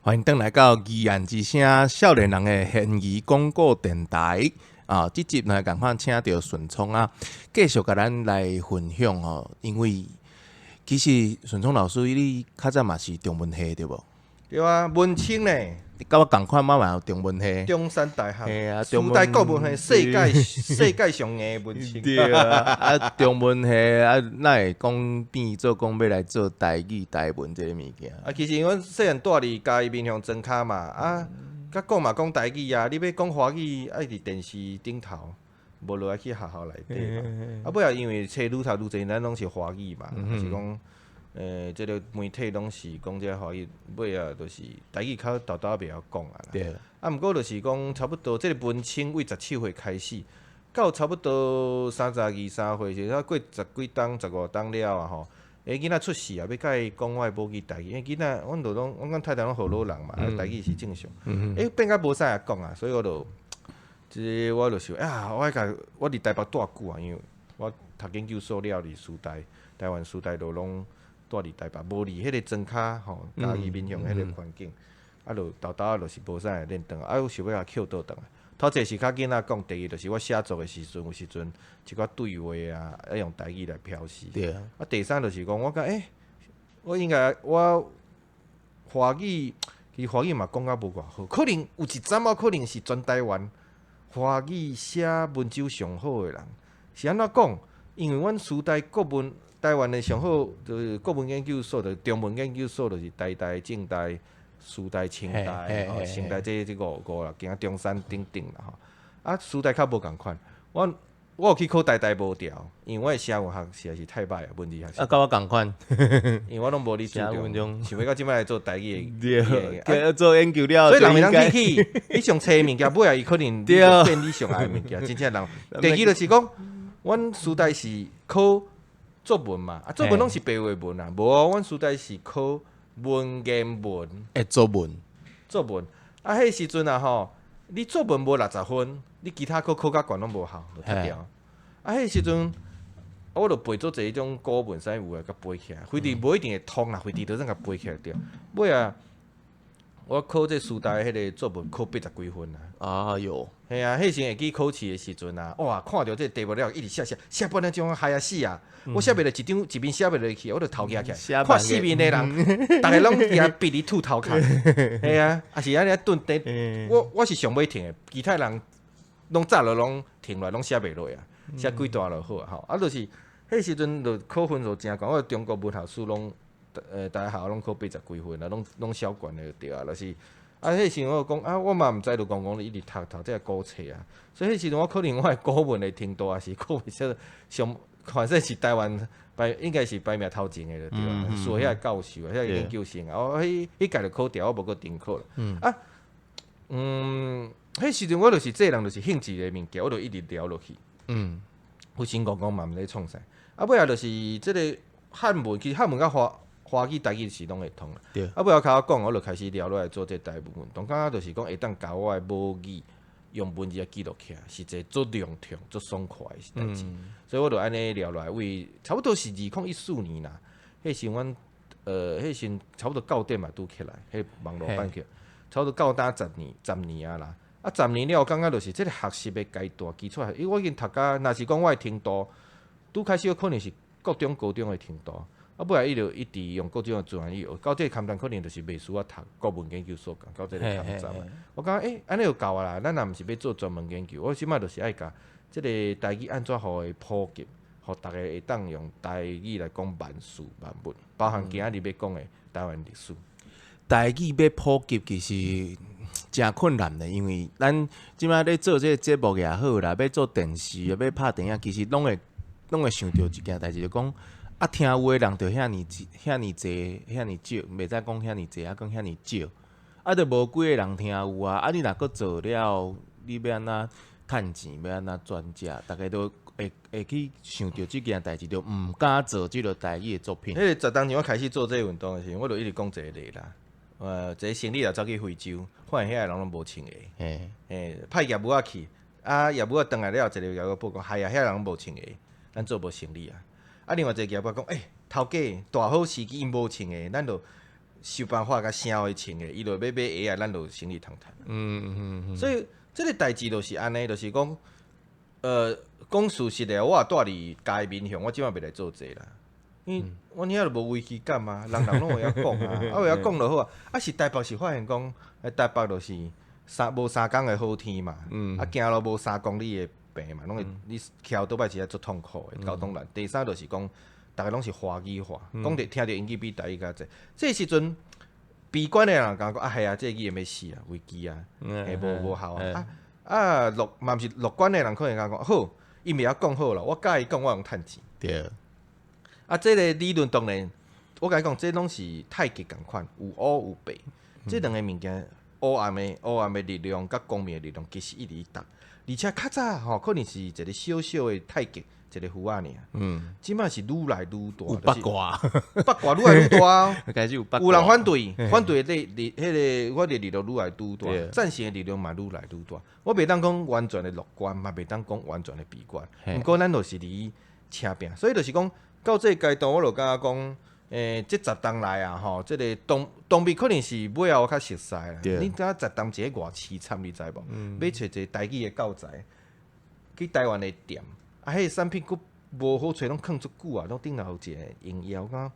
歡迎轉來到議案之聲，少年人的懸疑廣播電臺啊！這集呢，仝款請著順聰啊，繼續共咱來分享哦。因為其實順聰老師，你較早嘛是中文系對無？對啊，文青呢。你佮我仝款嘛有中文系。中山大學。嘿啊，師大國文系世界上硬的文青。對啊，啊中文系啊，哪會講變做講欲來做台語台文這个物件？啊，其實阮細漢蹛佇嘉義民雄莊跤嘛，啊，佮講嘛講台語啊，你欲講華語，愛佇電視頂頭，無落來去學校內底嘛。啊，尾仔因為冊愈讀愈濟，咱攏是華語嘛，是講，這个媒體攏是講這个華語，尾仔就是台語較沓沓袂曉講啊啦。啊，毋過就是講差不多，這个文青為17歲開始，到差不多32、3歲時，過十幾冬、15冬了啊吼。欸，囡仔出世啊，欲共伊講我的母語台語，因為囡仔，阮就攏，阮阮太太攏河洛人嘛，啊，台語是正常。欸，變甲無啥會講啊，所以我就，這個我就想，啊，我愛共我佇台北蹛久啊，因為我讀研究所了佇師大，台灣師大就攏蹛佇台北，無佇彼個莊跤吼，嘉義民雄彼個環境，啊，就沓沓就是無啥會練轉來，啊，我想欲共抾倒轉來。頭一个是較囡仔講，第二就是我寫作的時陣，有時陣一寡對話啊，愛用台語來表示。啊，第三就是講，我感覺，欸，我應該我華語，其實華語嘛講甲無偌好，可能有一陣仔可能是全台灣華語寫文章上好的人，是按怎講？因為阮師大國文台灣的上好，就是國文研究所，就是中文研究所，就是台大、政大、師大、清大、吼，成大這五六間，中山等等啦吼。啊，師大較無仝款，我有去考台大無牢，因為我的寫文學實在是太歹啊，文字學。啊，佮我仝款。因為我攏無咧注重，想欲到這擺來做台語的，對，做研究了。所以人會當去去，你上冊的物件，尾仔伊可能變你上愛的物件，真正人。第二就是講，阮師大是考作文嘛，啊，作文攏是白話文啊，無哦，阮師大是考文言文。欸，作文。作文，啊，彼時陣啊吼，你作文無60分，你其他考考較懸攏無效，就脫掉。啊，彼時陣，我就背做濟種古文，啥物有共背起來，非得無一定會通啦，非得都算共背起來對。尾仔，我考這師大彼个作文考80幾分啊！哎喲，嘿啊，彼時會記考試的時陣啊，哇，看著這個題目了，一直寫寫寫半日種害啊死啊！我寫袂落一張一面寫袂落去，我就頭舉起來，看四面的人，逐个攏佇遐筆佇吐頭殼。嘿啊，啊是按呢頓地，我是上尾停的，其他人攏早就攏停落來，攏寫袂落啊，寫幾段就好啊吼。啊，就是彼時陣就考分數誠懸，我中國文學史攏大學攏考80幾分啊，攏小懸的就對啊，就是啊，彼時我就講啊，我嘛毋知就講講你一直讀讀這个古冊啊，所以彼時陣我可能我的古文的程度也是古文寫上，反正是台灣排應該是排名頭前的就對啊，師遐教授啊，遐研究生啊，我彼彼屆就考掉，我無閣重考啦。啊，彼時陣我就是這個人就是興趣的物件，我就一直聊落去。有成講講嘛毋知創啥，啊，尾仔就是這个漢文，其實漢文佮華語、台語是攏會通啦。啊，尾仔較我講，我就開始聊落來做這個台文運動，感覺就是講會當共我的母語用文字來記錄起來，是一个足流暢、足爽快的代誌。所以我就按呢聊落來，為差不多是2014年啦。彼時阮彼時差不多教典嘛拄起來，彼網路版起來，差不多到今十年、十年啊啦。啊，十年了，我感覺就是這个學習的階段基礎，因為我已經讀甲，若是講我的程度，拄開始可能是國中、高中的程度。啊，尾仔伊就一直用各種的資源去學，到這個階段可能就是袂需要讀國文研究所，到這個階段。我感覺欸，按呢就夠啊啦，咱若毋是欲做專門研究，我這擺就是愛共這個台語按怎予伊普及，予逐家會當用台語來講萬事萬物，包含今仔日欲講的台灣歷史。台語欲普及其實誠困難的，因為咱這擺咧做這個節目也好啦，欲做電視啊，欲拍電影，其實攏會想著一件代誌，就講啊，聽有的人就遐爾遐爾濟，遐爾少，袂使講遐爾濟，啊，講遐爾少，啊，就無幾个人聽有啊。啊，你若閣做了，你欲按怎趁錢，欲按怎轉食，逐家都會去想著這件代誌，就毋敢做這个台語的作品。彼个10冬前我開始做這个運動的時陣，我就一直講一個例啦。一个生理若走去非洲，發現遐个人攏無穿鞋。嘿，派業務仔去，啊，業務仔轉來了，一个業務報告，係啊，遐人攏無穿鞋，咱做無生理啊。啊，另外一個業務講，欸，頭家大好時機，𪜶無穿鞋，咱就想辦法共聲予伊穿的，伊就欲買鞋仔，咱就生意通趁。所以這个代誌就是按呢，就是講，講事實的，我也蹛佇嘉義民雄，我這擺袂來做這啦，因為阮遐就無危機感啊，人人攏會曉講啊，啊會曉講就好啊。啊是台北是發現講，台北就是無3工的好天嘛，啊行路無3公里的病嘛，攏會你騎倒擺是足痛苦的，交通難。第三就是講，逐家攏是華語化，講著聽著英語比台語較濟。這時陣悲觀的人講講啊，係啊，這個語言欲死啊，危機啊，嘿無效啊。啊樂嘛毋是樂觀的人可能講講好，伊袂曉講好啦，我佮伊講，我用趁錢。啊，這个理論當然，我共你講，這攏是太極仝款，有烏有白。這兩个物件，黑暗的力量佮光明的力量，其實一直鬥。而且較早吼，可能是一个小小的太極，一个符仔爾。這擺是愈來愈大。有八卦，八卦愈來愈大哦。開始有八卦。有人反對，反對的力，彼個反對力量愈來愈大，贊成的力量嘛愈來愈大。我袂當講完全的樂觀，嘛袂當講完全的悲觀。毋過咱就是佇車拼，所以就是講到這个階段，我就感覺講，這十冬來啊，吼，這个當兵可能是尾後我較熟似啦。你知影十冬一个偌淒慘，你知無？欲揣一个台語的教材去台灣的店，啊，彼个產品閣無好揣，攏囥足久啊，攏頂頭有一个榮耀，感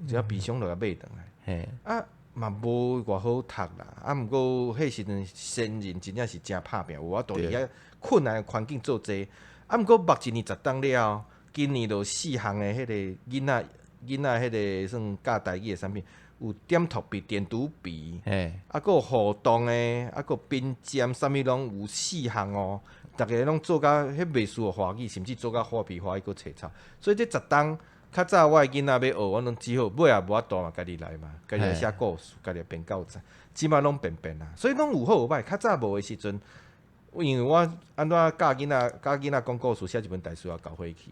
覺一下悲傷就共買轉來。啊，嘛無偌好讀啦。啊，毋過彼時陣先人真正是誠拍拚，有法度佇遐困難的環境做這。啊，毋過目一年十冬了後，今年就四項的彼個囡仔彼个算教台語的產品，有點塗筆、電讀筆，啊，閣有互動的，啊，閣有筆尖，啥物攏有四項哦。逐家攏做甲彼袂輸予華語，甚至做甲比華語閣凄慘。所以這十冬較早我的囡仔欲學，我攏只好尾也無法度嘛，家己來嘛，家己來寫故事，家己來編教材，這擺攏變變啊。所以攏有好有歹。較早無的時陣，因為我按怎教囡仔講故事，寫一本大書仔交回去。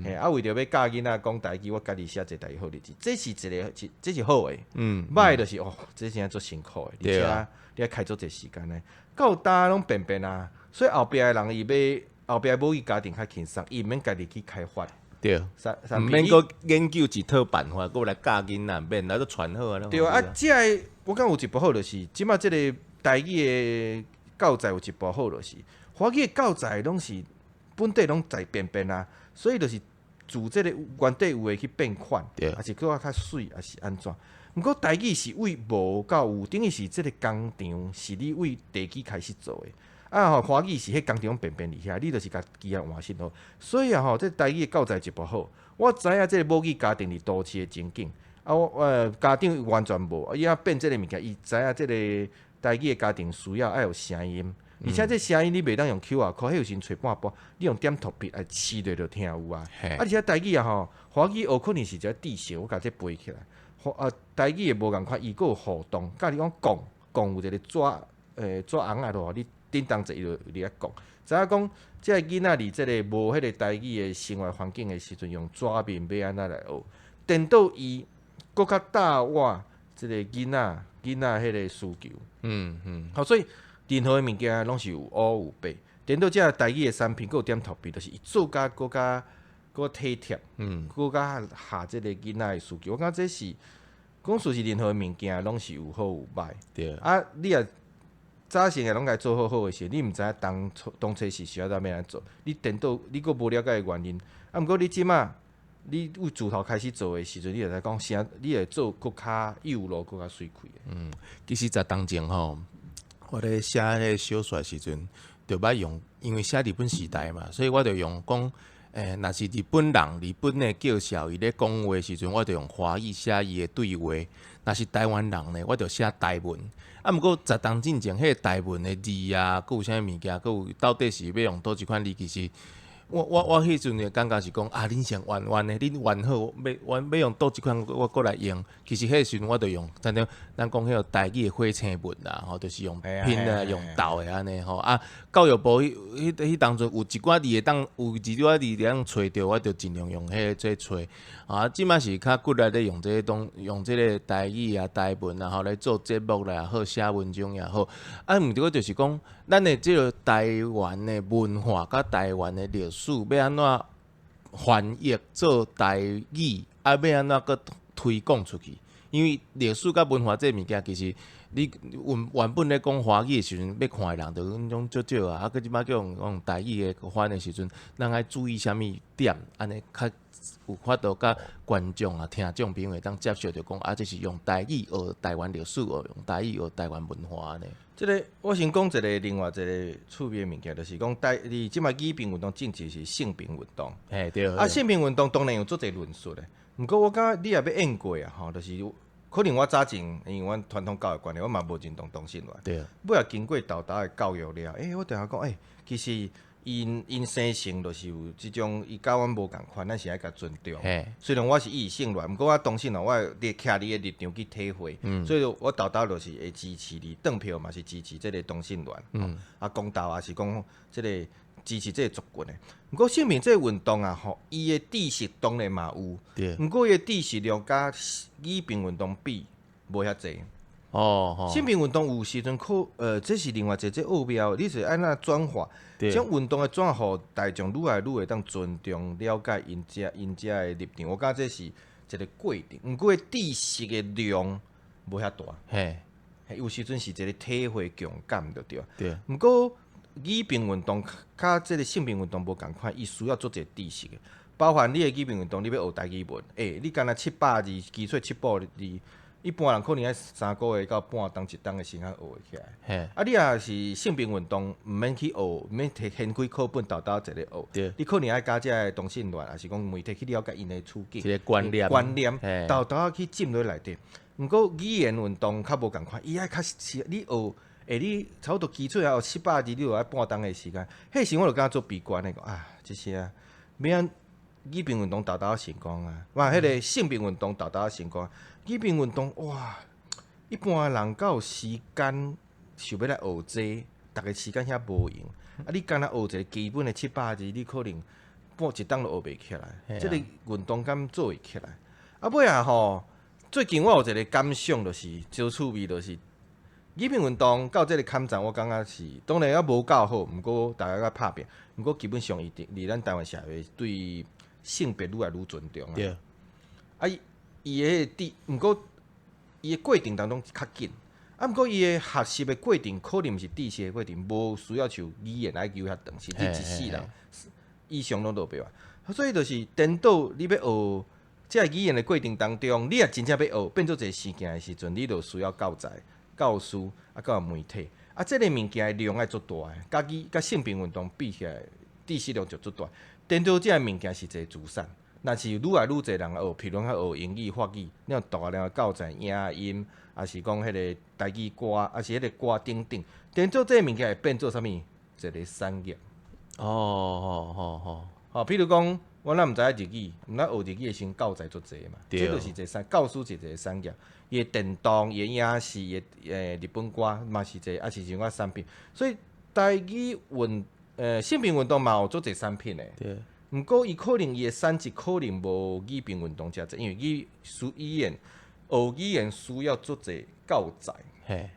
嘿，啊，為著欲教囡仔講台語，我家己寫一個台語好日子，這是一个，這是好的。歹就是哦，這真正足辛苦的，而且你愛開足濟時間呢。到今攏變變啊，所以後壁的人伊欲後壁母語家庭較輕鬆，伊毋免家己去開發。毋免閣研究一套辦法，閣來教囡仔，免來都傳好啊。對啊，這个我感覺有一部好就是，這擺這个台語的教材有一部好就是，華語的教材攏是本底攏在變變啊，所以就是自這个原底有的去變款，抑是閣較媠，抑是按怎？毋過台語是為無到有，等於是這个工廠是你為地基開始做的。啊吼，華語是彼工廠變變佇遐，你就是共機械換新好。所以啊吼，這台語的教材一部好。我知影這个母語家庭佇都市的情景，啊我家長完全無，伊欲變這个物件，伊知影這个台語的家庭需要愛有聲音，而且這聲音你袂當用 QR code，彼有時陣揣半半，你用點塗筆來試著就聽有啊。啊，而且台語啊吼，華語學可能是一個知識，我共這背起來。啊，台語的無仝款，伊閣有互動，佮你講講講有一個紙紙尪仔落，你叮當者伊就佇遐講。知影講，這个囡仔佇這个無彼個台語的生活環境的時陣，用紙面欲按怎來學，顛倒伊閣較搭我這个囡仔彼個需求。好，所以任何的物件攏是有烏有白。顛倒這个台語的產品，閣有點塗筆，就是伊做甲閣較閣體貼，閣較合這个囡仔的需求。我感覺這是講事實，任何物件攏是有好有歹。啊，你若早先的攏共做好好的時，你毋知影當初是需要欲按怎做，你顛倒你閣無了解的原因。啊，毋過你這馬你為自頭開始做的時陣，你就知講啥，你會做閣較幼路，閣較媠氣的。其實十冬前吼，我咧寫彼个小說時陣，就捌用，因為寫日本時代嘛，所以我就用講，若是日本人、日本的教授伊咧講話時陣，我就用華語寫伊的對話；若是台灣人呢，我就寫台文。啊，毋過十冬進前，彼个台文的字啊，閣有啥物物件，閣有到底是欲用佗一款字，其實我彼陣的感覺是講啊，恁先玩玩的，恁玩好，欲玩欲用佗一款，我閣來用。其實彼個時陣我就用，親像咱講彼个台語的火星文啦，吼，就是用拼的、用鬥的按呢吼。啊，教育部彼當陣有一寡字會當，有一寡字會當揣著，我就盡量用彼个做揣。啊，這擺是較骨力咧用這个當用這个台語啊、台文啊，吼來做節目啦也好，寫文章也好。啊，毋過就是講，咱的這个台灣的文化佮台灣的歷史，欲按怎翻譯做台語，啊，欲按怎閣推廣出去？因為歷史佮文化這物件，其實你原本咧講華語的時陣，欲看的人就攏足少啊。啊，閣這擺叫用台語的翻的時陣，咱愛注意啥物點，按呢較有法度佮觀眾啊、聽眾朋友會當接受著講啊，這是用台語學台灣歷史，學用台語學台灣文化按呢。這個我先講一個另外一個趣味的物件，就是講台你這擺語平運動進前是性平運動。嘿對。啊，性平運動當然有足濟論述的，毋過我感覺你若欲演過啊，吼，就是可能我早前因為阮傳統教育關係，我嘛無認同同性戀。尾仔經過沓沓的教育了，我定定講，其實𪜶生成就是有這種，伊佮阮無仝款，咱是愛共尊重。雖然我是異性戀，毋過我同性戀，我會徛你的立場去體會。所以我沓沓就是會支持你，轉票嘛是支持這個同性戀。啊，公投也是講這個支持這個族群的。毋過性平這個運動啊，吼，伊的知識當然嘛有。毋過伊的知識量佮語平運動比無遐濟。性平運動有時陣可，這是另外一個這奧妙，你是按怎轉化？這種運動的轉化，大眾愈來愈會當尊重、了解𪜶遮的立場。我感覺這是一個過程，毋過知識的量無遐大。有時陣是一個體會共感就對。毋過語平運動佮這個性平運動無仝款，伊需要足濟知識的，包含你的語平運動，你欲學台語文，你干焦七百字基礎七寶字。一般人可能愛3個月到半冬一冬的時間學會起來。啊，你若是性平運動，毋免去學，毋免提掀開課本沓沓一個學。你可能愛佮遮的同性戀，抑是講媒體去了解𪜶的處境、一個觀念、觀念，沓沓去浸落內底。毋過語言運動較無仝款，伊愛較是你學，你差不多基礎愛學七百字，你就愛半冬的時間。彼時我就感覺足悲觀的，講啊，這些啊，欲按語平運動沓沓成功啊，哇，彼個性平運動沓沓成功。語平運動哇，一般人敢有時間想欲來學這個，逐个時間遐無閒。啊，你干焦學一個基本的七百字，你可能半一冬都學袂起來。這個運動敢做會起來？啊，尾仔吼，最近我有一個感想，就是真趣味，就是語平運動到這個坎站，我感覺是當然猶無夠好，毋過大家較拍拚，毋過基本上伊佇咱台灣社會對性別愈來愈尊重啊。啊，伊的彼個毋過伊的過程當中較緊，啊，毋過伊的學習的過程可能毋是知識的過程，無需要像語言愛求遐長，甚至一世人以上攏落袂完。所以就是顛倒，你欲學這個語言的過程當中，你若真正欲學變做一個事件的時陣，你就需要教材、教師啊，佮媒體啊，這個物件的量愛足大的，佮語佮性平運動比起來，知識量就足大。顛倒這個物件是一個資產。若是愈來愈濟人學，譬如講學英語、法語，你若大量的教材、影音，抑是講彼個台語歌，抑是彼個歌等等，顛倒這個物件會變做啥物？一個產業。吼，譬如講，我若毋知影日語，毋捌學日語的時陣，教材足濟嘛，這就是一個產，教師是一個產業。伊的電動、伊的影視、伊的日本歌嘛是一個，抑是一種產品。所以台語運性平運動嘛有足濟產品的。毋過伊可能伊的產值可能無語平運動遮濟，因為語需語言學語言需要足濟教材，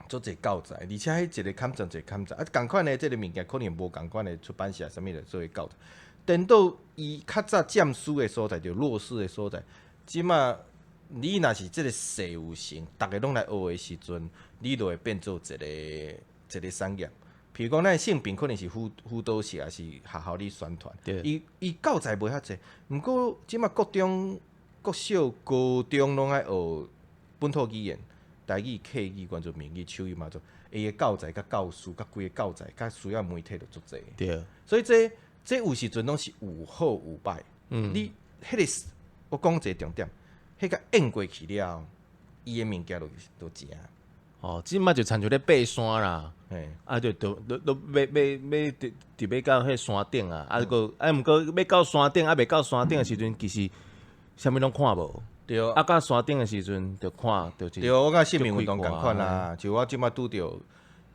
足濟教材，而且彼一個坎站一個坎站，啊，仝款的這個物件可能無仝款的出版社啥物來做教材。顛倒伊較早佔輸的所在，就弱勢的所在。這馬你若是這個勢有成，逐个攏來學的時陣，你就會變做一個一個產業。譬如講，咱性平可能是輔導室，抑是學校咧宣傳。伊教材無遐濟，毋過這馬國中、國小、高中攏愛學本土語言，台語、客語、原住民語、手語嘛做，伊的教材佮教師、佮規个教材、佮需要媒體就足濟。所以這這有時陣攏是有好有歹。你彼個我講一個重點，彼個演過去了，伊的物件就就成。哦，這馬就親像咧爬山啦，啊，就都都都欲欲欲佇佇欲到彼山頂啊，啊閣啊毋過欲到山頂，啊未到山頂的時陣，其實啥物攏看無。啊，到山頂的時陣就看著對，我佮性平運動仝款啊，就我這馬拄著，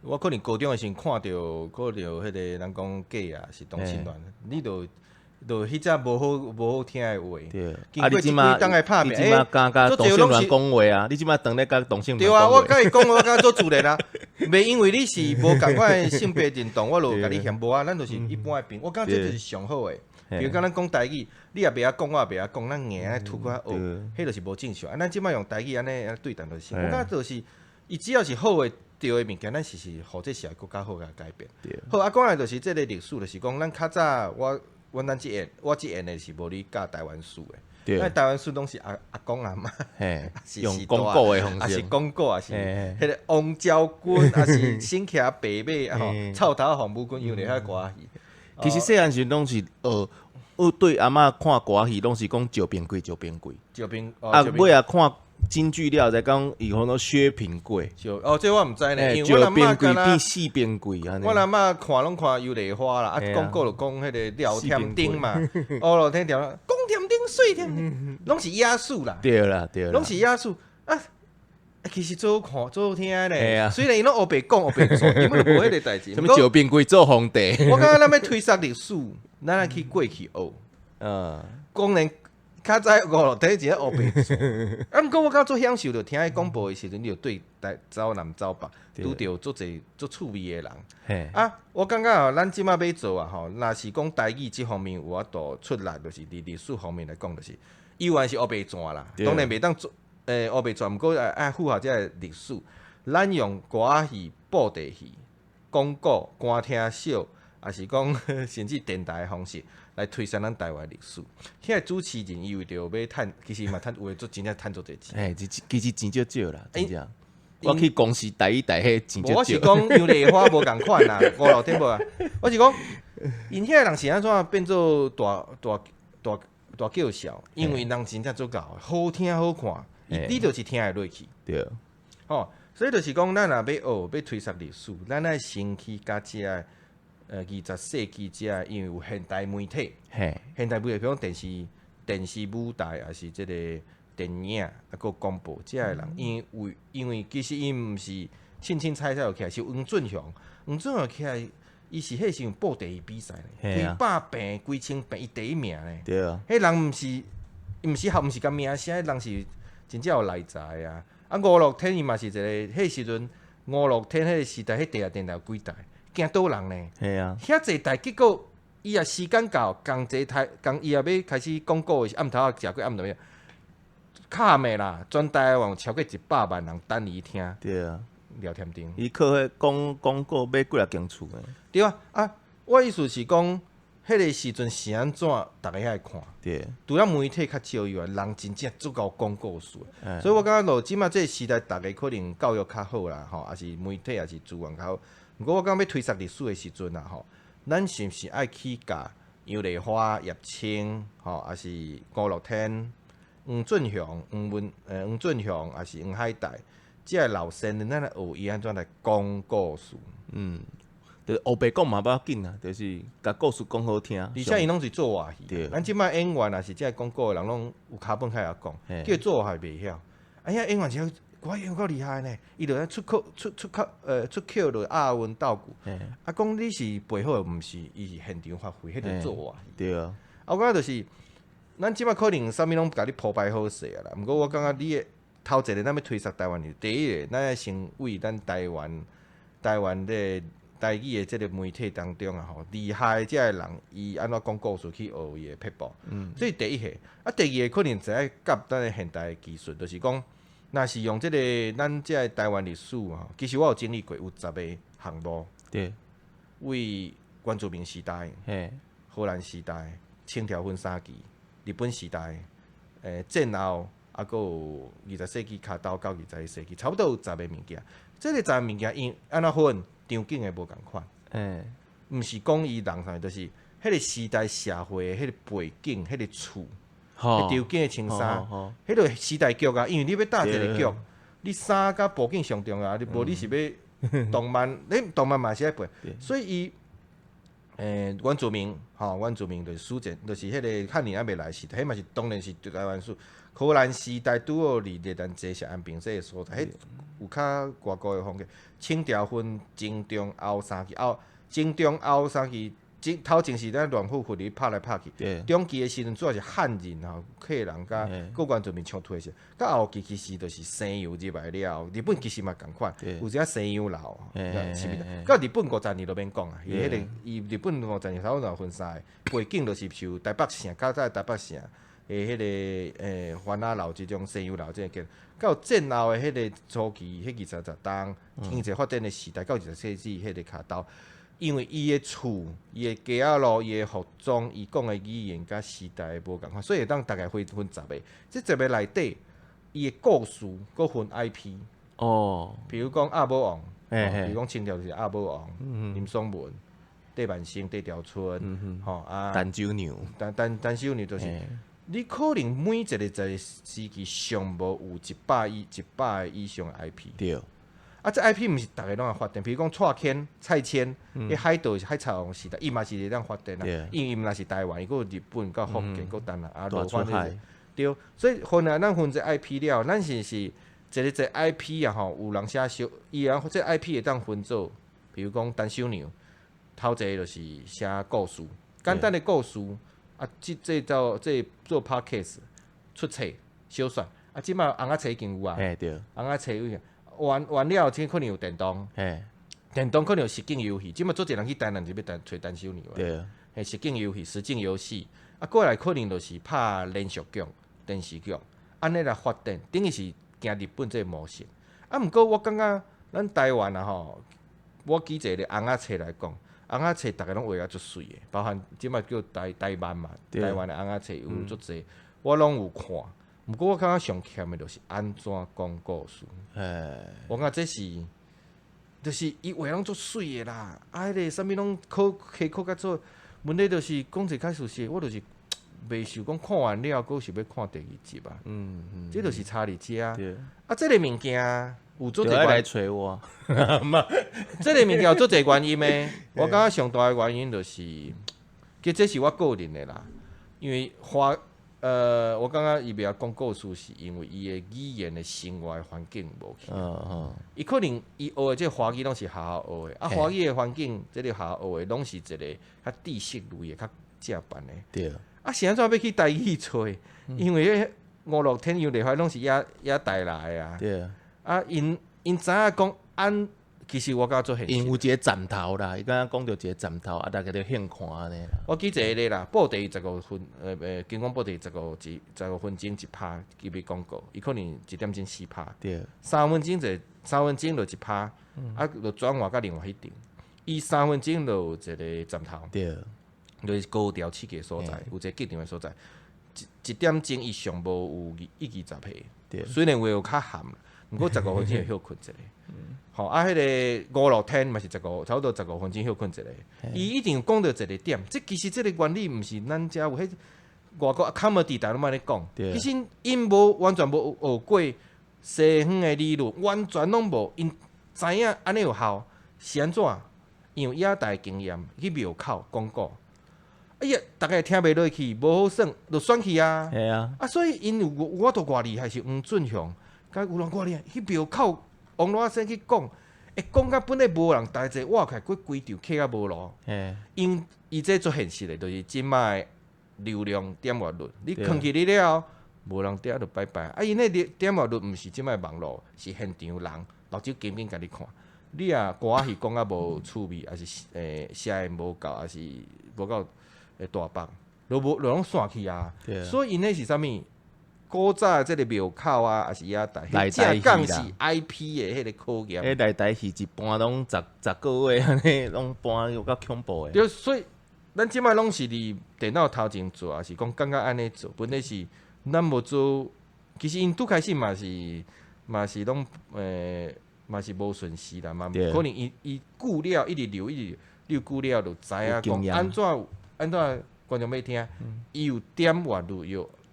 我可能高中的時陣看著，看著彼個人講假啊，是同性戀，你就就彼隻無好聽的話。啊，你這馬你這馬敢佮同性戀講話啊？你這馬當咧佮同性戀對啊，我佮伊講，我感覺足自然啊。袂因為你是無仝款的性別認同，我就共你嫌無啊。咱就是一般的朋友，我感覺這就是上好的。比如講咱講台語，你也袂曉講，我也袂曉講，咱硬愛吐過來學，彼就是無正常。啊，咱這擺用台語按呢對談就是，我感覺就是，伊只要是好的對的物件，咱是是予這社會閣較好共改變。好啊，講來就是這个歷史，就是講咱較早我阮咱這緣，我這緣的是無咧教台灣史的。那台灣史攏是阿阿公阿嬤，用講古的方式，抑是講古，抑是彼个王昭君，抑是身騎白馬吼，臭頭鳳舞君，用咧遐歌仔戲。其實細漢時攏是學學對阿嬤看歌戲，攏是講趙平貴，趙平貴。趙平啊，尾仔看京劇了才講伊講做薛平貴。哦，這我毋知呢，因為我阿嬤變四平貴。我阿嬤看攏看遊梨花啦，啊，講古就講彼个廖添丁嘛，哦，廖添丁，講添丁，水添丁，攏是野史啦。對啦，對啦。攏是野史啊！其實足好看，足好聽咧。雖然伊攏烏白講烏白做，根本就無彼个代誌。啥物趙平貴做皇帝？我感覺咱欲推捒歷史，咱愛去過去學。當然較早五六天前烏白做。啊，毋過我感覺足享受，就聽彼廣播的時陣，你就對台走南走北，拄著足濟足趣味的人。啊，我感覺吼，咱這擺欲做啊吼，若是講台語這方面有法度出力，就是佇歷史方面來講，就是猶原是烏白轉啦。當然袂當做。烏白轉，毋過愛符合這个歷史。咱用歌仔戲、布袋戲、講古、歌廳小，抑是講甚至電台的方式來推捒咱台灣歷史。遐个主持人伊為著欲趁，其實嘛趁有的做真正趁足濟錢。其實錢少少啦，真正。我去公視台語台彼錢少少。我是講楊麗花無仝款啦，五六點無啊。我是講，𪜶遐个人是按怎變做大大大大叫囂？因為人真正足𠢕，好聽好看。你就是聽會落去，吼，所以就是講，咱若欲學，欲推捒歷史，咱愛先去共這个二十世紀這个，因為有現代媒體，現代媒體，比如講電視、電視舞台，抑是這个電影，啊，閣廣播，這个人，因為其實伊毋是凊凊彩彩就起來，是黃俊雄，黃俊雄起來，伊是彼時陣布袋戲比賽咧，幾百坪、幾千坪，伊第一名咧。彼人毋是，毋是合，毋是共名聲，彼人是真正有內在啊！啊，吳樂天伊嘛是一个，彼時陣吳樂天彼个時代，彼地下電台有幾台，驚倒人呢。遐濟台，結果伊也時間到，仝齊台，仝伊也欲開始廣告的時暗頭仔食過暗暝，較暗的啦，全台灣有超過100萬人等伊聽。廖添丁。伊靠彼講廣告買幾若間厝的。對啊，啊，我意思是講，彼个時陣是按怎，逐家愛看。除了媒體較少以外，人真正足𠢕講故事。所以我感覺落這擺這个時代，逐家可能教育較好啦，吼，抑是媒體抑是資源較好。毋過我感覺欲推捒歷史的時陣啊，吼，咱是毋是愛去共楊麗花、葉青，吼，抑是吳樂天、黃俊雄、黃文、黃俊雄，抑是黃海岱，這个老先人，咱來學伊按怎來講故事。就烏白講嘛無要緊啊，就是共故事講好聽。而且伊攏是做活戲，咱這擺演員抑是這講古的人，攏有跤本較會曉講，叫做活戲袂曉。啊，遐演員真我演夠厲害呢，伊就出口出出口出口就押韻鬥句。啊，講你是背好的，毋是伊是現場發揮，彼就做活戲。啊，我感覺就是，咱這擺可能啥物攏共你鋪排好勢啊啦。毋過我感覺你的頭一个，咱欲推捒台灣的，第一個，咱愛先為咱台灣台灣的台語的這个媒體當中啊吼，厲害這个人，伊按怎講故事去學伊的撇步。這是第一個。啊，第二個可能就愛佮咱的現代的技術，就是講，若是用這个咱這个台灣歷史吼，其實我有整理過，有十个項目。為原住民時代、荷蘭時代、清朝分三期、日本時代、戰後，啊，閣有二十世紀跤頭到21世紀，差不多有十个物件。這個十个物件，𪜶按怎分？場景的無仝款。毋是講伊人啥，就是彼個時代社會的彼個背景、彼個厝、彼場景的穿衫，彼個時代劇啊。因為你欲搭一個劇，你衫佮布景上重要，你無你是欲動漫，你動漫嘛是愛配，所以伊原住民吼，原住民就是史前，就是彼個漢人猶未來時代，彼嘛是當然是台灣史。荷蘭時代拄好佇熱蘭遮是安平這个所在，彼有較外國的風格。清朝分前中後三期，後前中後三期前頭前是咱亂復復咧拍來拍去，中期的時陣主要是漢人吼，客人佮閣原住民衝突的時，到後期其實就是西洋入來了後，日本其實嘛仝款，有一寡西洋樓，是毋是？到日本50年就免講啊，伊彼個伊日本五十年差不多分三个，背景就是受台北城，較早台北城的彼個番仔樓這種西洋樓這個建，到戰後的彼個初期，彼20十冬經濟發展的時代，到20世紀彼個跤頭。因為伊的厝、伊的街仔路、伊的服裝、伊講的語言佮時代無仝款，所以會當大概分分十个。這十个內底，伊的故事閣分 IP。比如講鴨母王，比如講清朝就是鴨母王、林爽文、鄭萬生、鄭兆春，吼啊。陳守娘。陳守娘就是，你可能每一個在時期上無有100個以上的 IP。啊，這 IP 毋是逐个攏會發展，比如講蔡牽、蔡牽，彼海盜海賊王時代，伊嘛是會當發展啊。因為伊毋若是台灣，伊閣有日本、佮福建、閣東南亞，大出海。對，所以分來咱分這 IP 了，咱是是一個一個 IP 啊吼，有人寫小，伊人這 IP 會當分做，比如講陳守娘，頭一个就是寫故事，簡單的故事，啊，這做這做 podcast 出冊小說，啊，這擺尪仔冊已經有啊，尪仔冊有。完完了，這可能有電動，電動可能有實境遊戲。這擺足濟人去台南就欲揣陳守娘。嘿，實境遊戲、實境遊戲，啊，過來可能就是拍連續劇、電視劇，按呢來發展，等於是行日本這个模式。啊，毋過我感覺咱台灣啊吼，我舉一个尪仔冊來講，尪仔冊逐个攏畫甲足媠的，包含這擺叫台台漫嘛，台灣的尪仔冊有足濟，我攏有看。毋過我感覺上欠的就是按怎講故事。我感覺這是，就是伊畫攏足媠的啦，啊，彼個啥物攏考溪考較做，問題就是講一個較事實，我就是袂想講看完了，閣想欲看第二集啊。這就是差佇遮。啊，這個物件有足濟來揣我。這個物件有足濟原因的。我感覺上大的原因就是，其實這是我個人的啦，因為華。我感覺伊袂曉講故事，是因為伊的語言的生活的環境無去。伊可能伊學的這個華語攏是學校學的，啊，華語的環境，這個學校學的攏是一個較知識類的、較正範的。啊，是按怎欲去台語揣？因為彼五樂天陽麗花攏是野野台來的啊。啊，𪜶𪜶知影講按。其實我感覺足現實。𪜶有一个站頭啦，伊敢若講著一个站頭，啊，逐家就興看按呢啦。我舉一个例啦，報地15分，金廣報地十五一15分鐘一拍入去廣告，伊可能一點鐘四拍。三分鐘一三分鐘就一拍，啊，就轉換到另外彼場。伊三分鐘就有一个站頭。就是高調刺激的所在，有一个劇場的所在。一點鐘伊上無有一二十個。雖然話有較含，毋過十五分鐘會歇睏一下。吼，啊，彼个五樂天嘛是十五，差不多十五分鐘歇睏一下。伊一定有講著一个點，這其實這个原理毋是咱遮有，彼外國 comedy 逐攏按呢講。其實𪜶無完全無學過西方的理論，完全攏無。𪜶知影按呢有效，是按怎？因為野台經驗去廟口講古，哎呀，逐家聽袂落去，無好耍，就選去啊。啊，所以𪜶有我都偌厲害，是黃俊雄，佮有人偌厲害，去廟口王老先生去講，會講甲本來無人，大濟活起來，閣規場客甲無路。因伊這足現實的，就是這擺流量點閱率，你囥起你了後，無人點就拜拜。啊，𪜶彼個點閱率毋是這擺網路，是現場人目睭緊緊共你看。你若歌仔戲講甲無趣味，抑是聲音無夠，抑是無夠大棒，都無就攏散去啊。所以𪜶彼是啥物？古早這个廟口啊，抑是野台，正港是 IP 的彼个考驗。彼內台戲一搬攏十十個月按呢，攏搬有夠恐怖的。對，所以咱這擺攏是佇電腦頭前做，抑是講感覺按呢做，本來是咱無做，其實𪜶拄開始嘛是攏嘛是無順勢啦，嘛可能伊伊久了一直留一直留久了就知影講按怎按怎觀眾欲聽，伊有點閱率，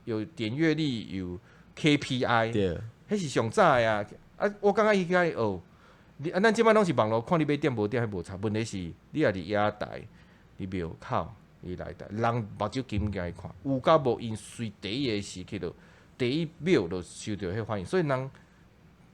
有點閱率，有 KPI，彼是上早的啊！啊，我感覺伊遐學，你啊，咱這擺攏是網路看你欲點無點，彼無差。問題是，你若佇野台，佇廟口，佇內台，人目睭緊緊看，有佮無𪜶隨第一个時刻就第一秒就受著彼反應，所以人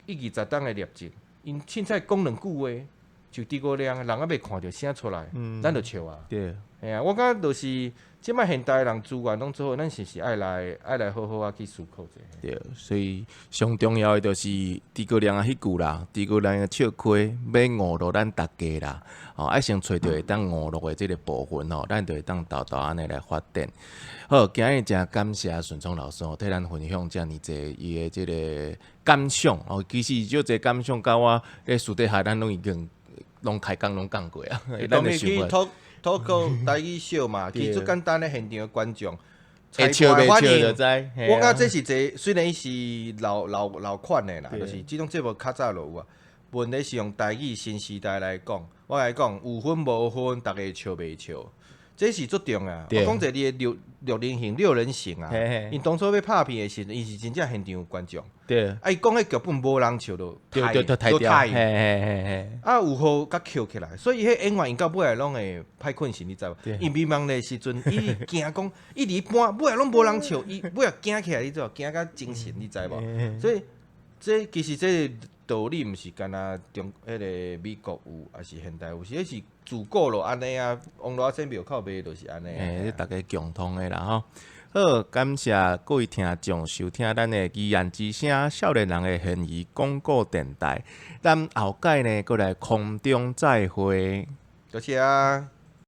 一二十冬的劣跡，𪜶凊彩講兩句話，像諸葛亮，人猶未看著聲出來，咱就笑啊。嘿啊，我感覺就是這擺現代人資源攏做好，咱是毋是愛來好好仔去思考者。對，所以上重要的就是諸葛亮的彼句啦，諸葛亮的笑虧欲娛樂咱逐家啦，哦，愛先揣著會當娛樂的這个部分吼，咱就會當沓沓按呢來發展。好，今日誠感謝順聰老師哦，替咱分享遮爾濟伊的這个感想哦。其實足濟感想，佮我咧私底下咱攏已經攏開講攏講過啊。當然去透透過台語笑嘛，其實足簡單的現場的觀眾會笑袂笑就知。我感覺這是一個，雖然伊是老老老款的啦，就是這種節目較早就有啊。問題是用台語新時代來講，我來講有分無分，逐家笑袂笑，這是足重要。我講一個你的六人行六人行啊，𪜶當初欲拍片的時陣，伊是真正現場有觀眾。啊，伊講彼劇本無人笑就就刣掉。啊，有予共抾起來，所以彼演員𪜶到尾仔攏會歹困神，你知無？𪜶迷茫的時陣，伊驚講，伊佇搬，尾仔攏無人笑，伊尾仔驚起來，你知無？驚甲精神，你知無？所以這其實這個道理毋是干焦中彼个美國有，抑是現代有，是彼是自古就按呢啊。王老先廟口賣就是按呢。欸，逐家共通的啦吼。好，感謝各位聽眾收聽咱的語言之聲少年人的懸疑廣播電台。咱後擺呢，閣來空中再會。多謝啊。